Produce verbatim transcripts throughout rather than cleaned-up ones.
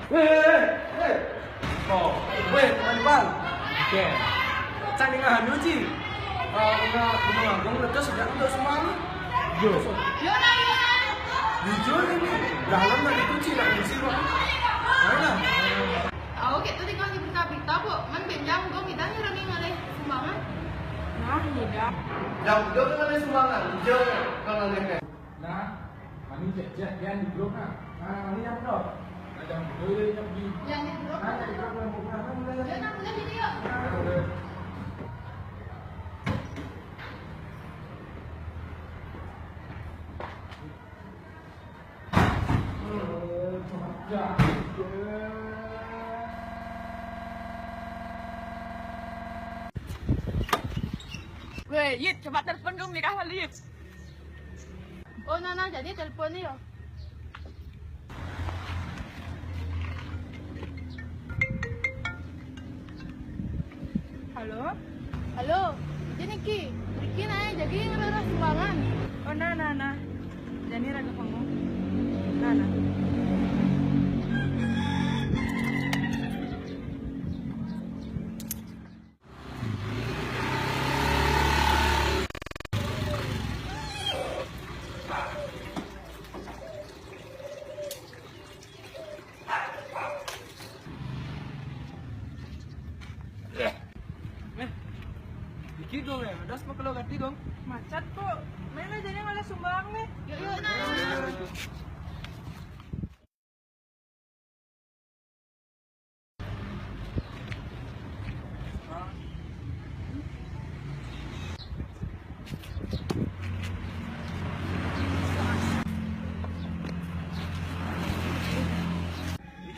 Weh, weh, weh. Oh, weh, teman bang. Oke. Cak ning anu, Ci. Eh, ning Gunung Agung letus sejak untuk semua. Yo. Yo, nah, yo. Jujur ini, dalam dari kunci lah, kunci, Bang. Mana? Aku kayak tadi kan di berita-berita, Bu. Man benjang, gua kita nih running oleh sumbangan. Nah, udah. Yang udah kan ada sumbangan, jujur kalau aneh. Nah, kami cek-cek, dia di grup, nah. Nah, ini yang belum. Nah, yang belum, ini yang di. Yang di grup. Nah, yang di grup, yang bukan. Nah, mulai. Dia nang mulai ini, yuk. Nah, udah. Weh, Yit, coba telepon dong, nikah kali, Yit. Oh, Nana, jadi telepon nih, yo. Halo? Halo, jadi Ki, Riki nae jadi ngerero sumbangan. Oh, nah, nah, nah. Jani raga kamu. Nah, nah. Eh, iki dong ya, das mau keluar ganti dong. Macet kok. Mana jadi malah sumbang nih. Yuk, yuk, nah.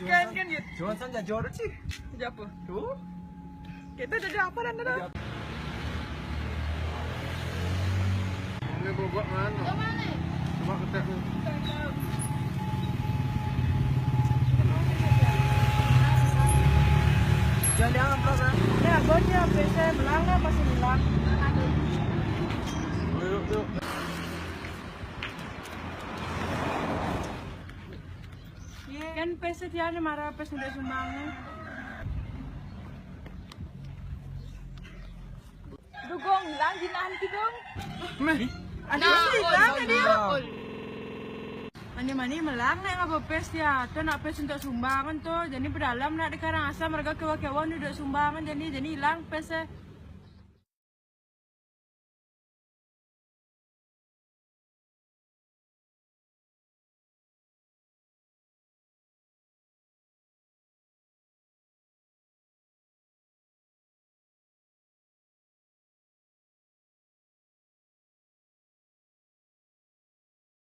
Kan, kan, gitu. Jangan saja jorok sih. Siapa? Tuh. Kita udah dapat, anda dah. Ini bobok mana? Yang mana? Coba ketek nih. Jangan dianggap, Bro, ya. Ya, gue dia P C belang, masih belang. Ayo, yuk. Kan P C tiada marah pas udah sumbangan. Dugong, hilang jinahan kidong. Meh. Ada sih, hilang dia. Mani-mani melang nek ngapa pes ya. Tuh nak pes untuk sumbangan tuh. Jadi pedalam nak di Karangasem mereka kewa-kewa untuk sumbangan. Jadi, jadi hilang pes.